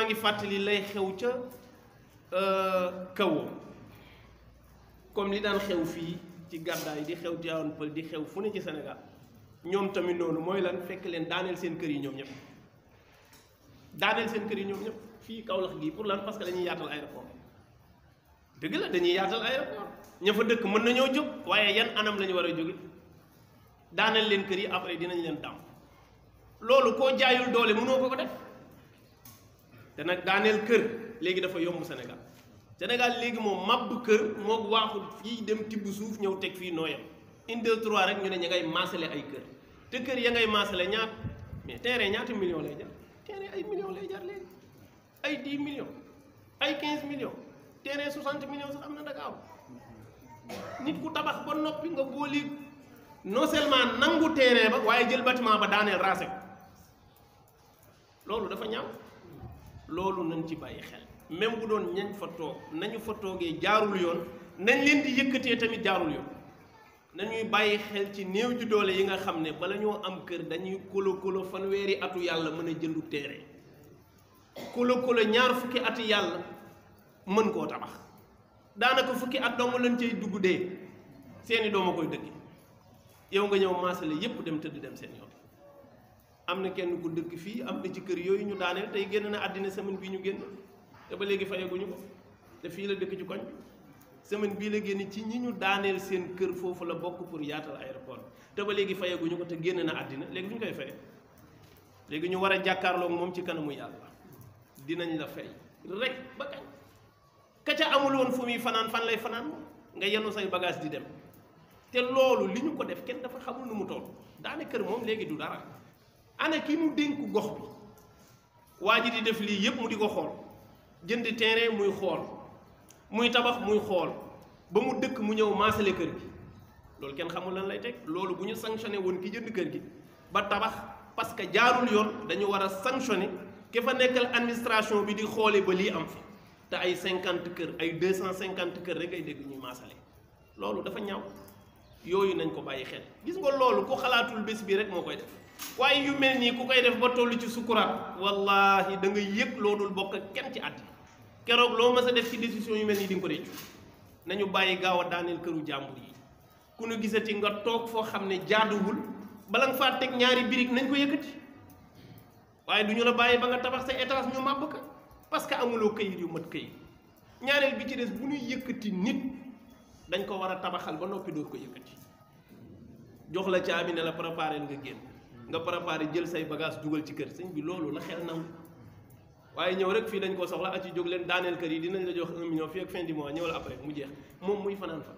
maa ngi fàttali lay xew ca kawoo comme li daan xew fii ci gàddaay di xew Tivaouane Peulh di xew fu ne ci Sénégal ñoom tamit noonu mooy lan fekk leen daaneel seen kër yi ñoom ñëpp daaneel seen kër yi ñoom ñëpp fii Kaolack gii pour lan parce que dañuy yaatal aéroport dëgg la dañuy yaatal aéroport ña fa dëkk mën nañoo jóg waaye yan anam la ñu war a jóge daaneel leen kër yi après dinañ leen dàmp loolu koo jaayul doole mënoo ko def te nag daaneel kër léegi dafa yomb Sénégal Sénégal léegi moom mabbu kër moog waaxul fii dem tibb suuf ñëw teg fii nooyam une deux trois rek ñu ne ña ngay maasale ay kër te kër ya ngay maasale ñaat mais terrain ñaata millions lay jar terrain ay millions lay jar léegi ay 10 millions ay 15 millions terrain 60 millions sax am na Dakar nit ku tabax ba noppi nga booli non seulement nangu terrain ba waaye jël bâtiment ba daaneel raase ko loolu dafa ñaaw loolu nañ ci bàyyi xel même bu doon ñañ fa toog nañu fa toogee jaarul yoon nañ leen di yëkkatee tamit jaarul yoon nañuy bàyyi xel ci néew ju doole yi nga xam ne bala ñoo am kër dañuy kolo fanweeri atu yàlla mën a jëndu terrain kolo ñaar fukki atu yàlla mën koo tabax daanaka fukki at dong lañ cay dugg dee seeni doom a koy dëkk yow nga ñëw maasale yépp dem tëdd dem seen yoon am na kenn ku dëkk fii am na ci kër yooyu ñu daaneel tey génn na àddina semaine bii ñu génn te ba léegi fayeguñu ko te fii la dëkk ci koñ semaine bii la génn ci ñi ñu daaneel seen kër foofu la bokk pour yaatal aéroport te ba léegi fayeguñu ko te génn na àddina léegi fu ñu koy faye léegi ñu war a jàkkaarloog moom ci kanamu yàlla dinañ la fay rek ba kañ ka ca amul woon fu muy fanaan fan lay fanaan nga yenu say bagage di dem te loolu li ñu ko def kenn dafa xamul nu mu toll daane kër moom léegi du dara ana ki mu dénk gox bi waa ji di def lii yëpp mu di ko xool jënd terrain muy xool muy tabax muy xool ba mu dëkk mu ñëw maasale kër gi loolu kenn xamul lan lay teg loolu bu ñu sanctionné woon ki jënd kër gi ba tabax parce que jaarul yoon dañu war a sanctionné ke fa nekkal administration bi di xoole ba lii am fi te ay 50 kër ay 250 kër rek ay dégg ñuy maasale loolu dafa ñaaw yooyu nañ ko bàyyi xel gis nga loolu ku xalaatul bés bi rek moo koy def waaye yu mel nii ku koy def ba toll ci sukuraat wallahi da nga yëg loo dul bokk ak kenn ci àddina keroog loo mës a def ci décision yu mel nii di nga ko réccu nañu bàyyi gaaw a daaneel këru jàmbur yi ku nu gisati nga toog foo xam ne jaaduwul bala nga faa teg ñaari birig nañ ko yëkkati waaye du ñu la bàyyi ba nga tabax sa étage ñu màbb ka parce que amuloo këyit yu mat këyit ñaareel bi ci des bu ñuy yëkkati nit dañ ko war a tabaxal ba noppi door ko yëkkati jox la caabi ne la préparé nga génn nga préparé jël say bagage dugal ci kër sëñ bi loolu la xel nangu waaye ñëw rek fii dañ ko soxla ci jóg leen daaneel kër yi dinañ la jox 1 million fii ak fin du mois ñëwal après mu jeex moom muy fanaan fa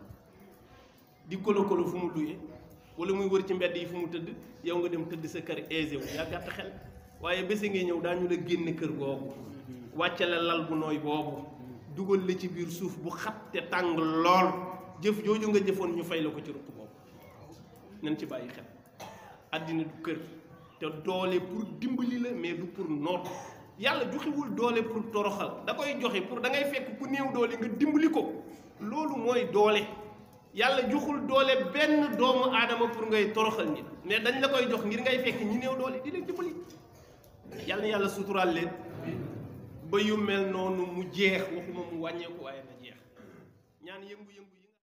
di kolo fu mu duyee wala muy wër ci mbedd yi fu mu tëdd yow nga dem tëdd sa kër aisé wu yaa gàtt xel waaye bési ngay ñëw daañu la génne kër googu wàcce la lal bu nooy boobu dugal la ci biir suuf bu xat te tàng lool jëf jooju nga jëfoon ñu fay la ko ci ruq boobu nañ ci bàyyi xel àddina du kër te doole pour dimbali la mais du pour noot yàlla joxewul doole pour toroxal da koy joxe pour da ngay fekk ku néew doole nga dimbali ko loolu mooy doole yàlla joxul doole benn doomu aadama pour ngay toroxal nit mais dañ la koy jox ngir ngay fekk ñi néew doole di leen dimbali yàlla na yàlla suturaal leen ba yu mel noonu mu jeex waxuma mu wàññeeku waaye na jeex ñaan yëngu-yëngu